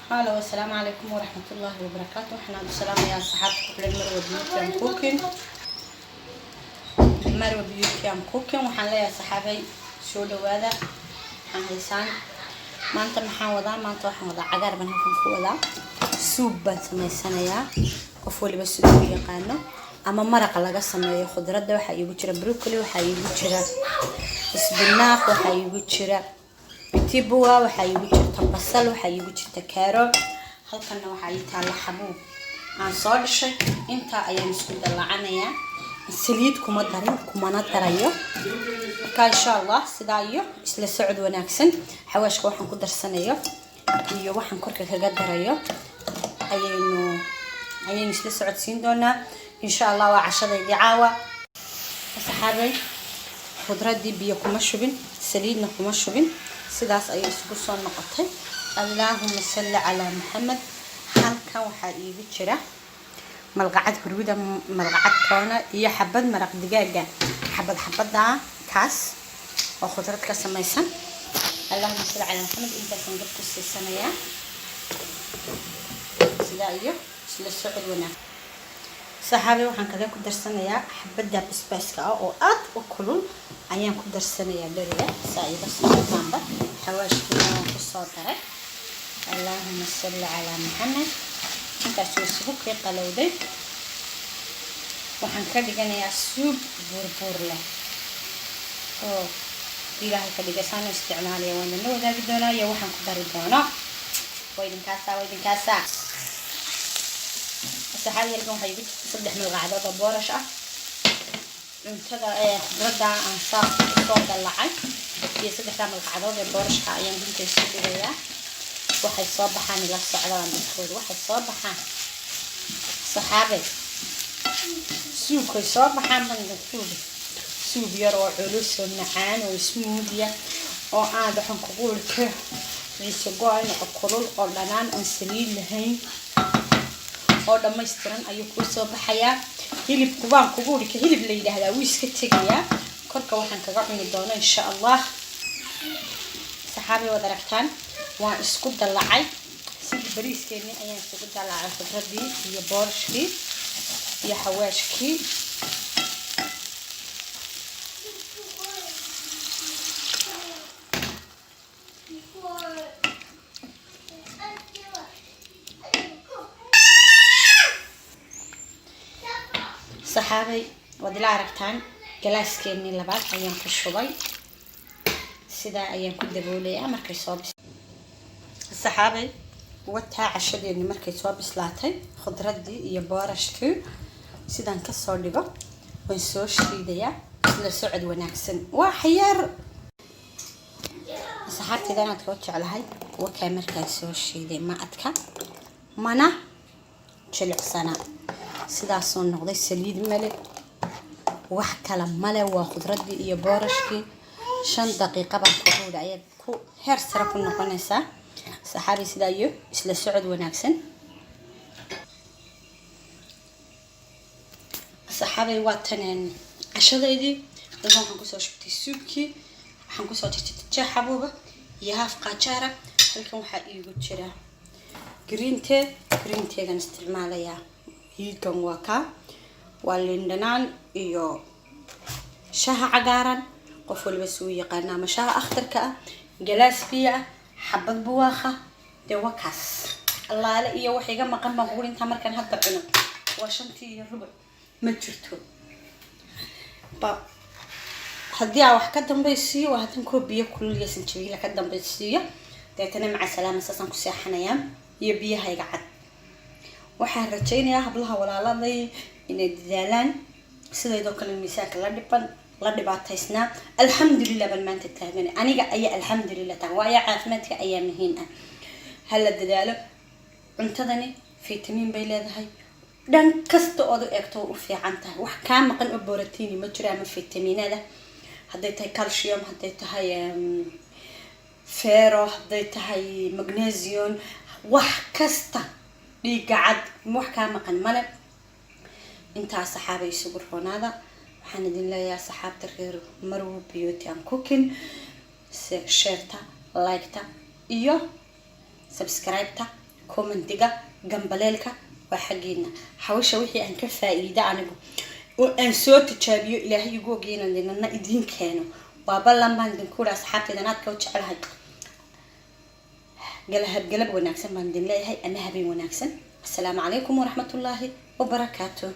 Hello, asalaamu calaykum waraxmatullaahi wabarakaatu. Waxaan aad u salaamayaa asxaabta ku xiran Marwa Beauty and Cooking, Marwa Beauty and Cooking. Waxaan leeyahay, saxaabay, soo dhawaada. Waxaan haysaan maanta? Maxaan wadaa maanta? Waxaan wadaa cagaar baan halkan ku wadaa. Soup baan samaysanayaa, qof waliba sida u yaqaano, ama maraqa laga sameeyo khudradda. Waxaa iigu jira broccoli, waxaa iigu jira isbinaaq, waxaa iigu jira bitibua, waxaa iigu jirta basal, waxaa iigu jirta carrot. Halkanna waxaa ii taalla xabuub aan soo dhishay. Intaa ayaan isku dallacanayaa. Saliid kuma darin, kumana darayo. Marka insha Allah sidaa iyo isla socod wanaagsan. Xawaashka waxaan ku darsanayo iyo waxaan korka kaga darayo ayaynu isla socodsiin doonaa insha Allah. Waa cashadaydii caawa, saxaabay. Khudradii biyo kuma shubin, saliidna kuma shubin, sidaas ayay isugu soo noqotay. Allaahuma salli calaa Maxamed. Halkan waxaa iigu jira malqacad huruuda, malqacad toona iyo xabad maraq digaaga, xabad xabada kaas oo khudrad ka samaysan. Allahuma salli calaa Maxamed. Intaasaan dab ku siisanayaa. Sidaa iyo isla socod wanaag, saxaabi. Waxaan kaga ku darsanayaa xabadda basbaaska ah oo aad u kulul ayaan ku darsanayaa dheriga, saa iga socotaanba. Xawaashkiina waan kusoo daray. Allaahuma salli calaa Maxamed. Intaas way isugu kii qalowday. Waxaan ka dhiganayaa soup buurbuur leh oo Ilaahay ka dhigay. Saan u isticmaalaya waan idinla wadaagi doonaa iyo waxaan ku dari doono. Waa idinkaasa, waa idinkaasa, saxaabi. Halkan waxaa igu jirta 3 malqacdood oo boorash ah. Cuntada ee khudradda aan saa usoo dallacay iyo saddexdaa malqacdood ee boorashka ayaan dunta isu dhigayaa. Waxay soo baxaan ila socdaan dadkooda, waxay soo baxaan, saxaabe, soupkay soo baxaan baan idinku. Soup yar oo culus oo macaan oo smoothie oo aan waxaan kugu ka ciise go-an oo kulul oo dhanaan oon saliid lahayn oo dhammaystiran ayuu kuu soo baxayaa. Hilibku baan kugu uri ka hilib la yidhaahdaa wuu iska tegayaa. Korka waxaan kaga cuni doona insha Allah. Saxaabi, waad aragtaan, waan isku dallacay. Sidii bariiskeenii ayaan isugu dallacay khudradii iyo boorashkii iyo xawaashkii. Saxaabay, waad ila aragtaan, galaaskeenii labaad ayaan ku shubay. Sidaa ayaan ku daboolayaa markay soo bis. Saxaabay, wataa cashadeeni markay soo bislaatay. Khudradii iyo boorashkii sidaan kasoo dhigo waan soo shiidayaa. Isla socod wanaagsan. Waa xayaar, saxaabtayda inaad koo jeclahay. Wakaa markaan soo shiiday, ma adka mana jilicsana, sidaasoo noqday. Saliid male, wax kale male, waa khudradii iyo boorashkii. 5 daqiiqa baan ku ruudha ayaad ku heer sare ku noqonaysaa, saxaabi. Sidaa iyo isla socod wanaagsan, saxaabay. Waa taneen cashadaydii. Halkan waxaan kusoo shubtay soupkii, waxaan kusoo jirtay tijaax xabuuba iyo half qajaara. Halkan waxaa iigu jira green tea. Green teagan isticmaalayaa hiigan waa kaa, waa liin dhanaan iyo shaha cagaaran, qof waliba si uu yaqaana, ama shaha akhtarka ah. Galaas biyo ah, xabad buwaakha. Dee wakaas allaale iyo wax iga maqan baan kugu intaa markaan hadda cuno. Waa 5:15. Ma jirto ba haddii aan wax ka dambaysiiyo, waa haddaan koo biyo kulul iyo sanjabiila ka dambaysiiyo. Deetana maca salaama, saasaan ku seexanayaa iyo biyahayga cad. Waxaan rajaynayaa hablaha walaaladay inay dadaalaan sidaydoo kale miisaanka la dhiban, la dhibaataysnaa. Alxamdulilah baan maanta taaganay, aniga ayaa alxamdulilah taagan, waayo caafimaadka ayaa muhiim ah. Hala dadaalo. Cuntadani Fitamiin bay leedahay. Dhan kasta ood u eegto u fiican tahay. Wax kaa maqan oo borotiini ma jiro ama fitamiinada, hadday tahay calcium, hadday tahay ferro, hadday tahay magnesium, wax kasta, dhiigga cad, wax kaa maqan male. Intaa saxaabay isugu roonaada. Waxaan idin leeyahay, saxaabta reer Marwo Beauty and Cooking, shareta, liketa iyo subscribe-ta, commentiga, gambaleelka waa xaggeena. Hawsha wixii aan ka faa-iida anigu oo aan soo tijaabiyo, Ilaahay igu ogeyna, nana idiin keeno. Waa ballan baan idinku idhaa. Asxaabteydan aadka u jecelahay, galahab galab wanaagsan baan idin leeyahay ama habeen wanaagsan. Asalaamu calaykum waraxmatullaahi wabarakaatu.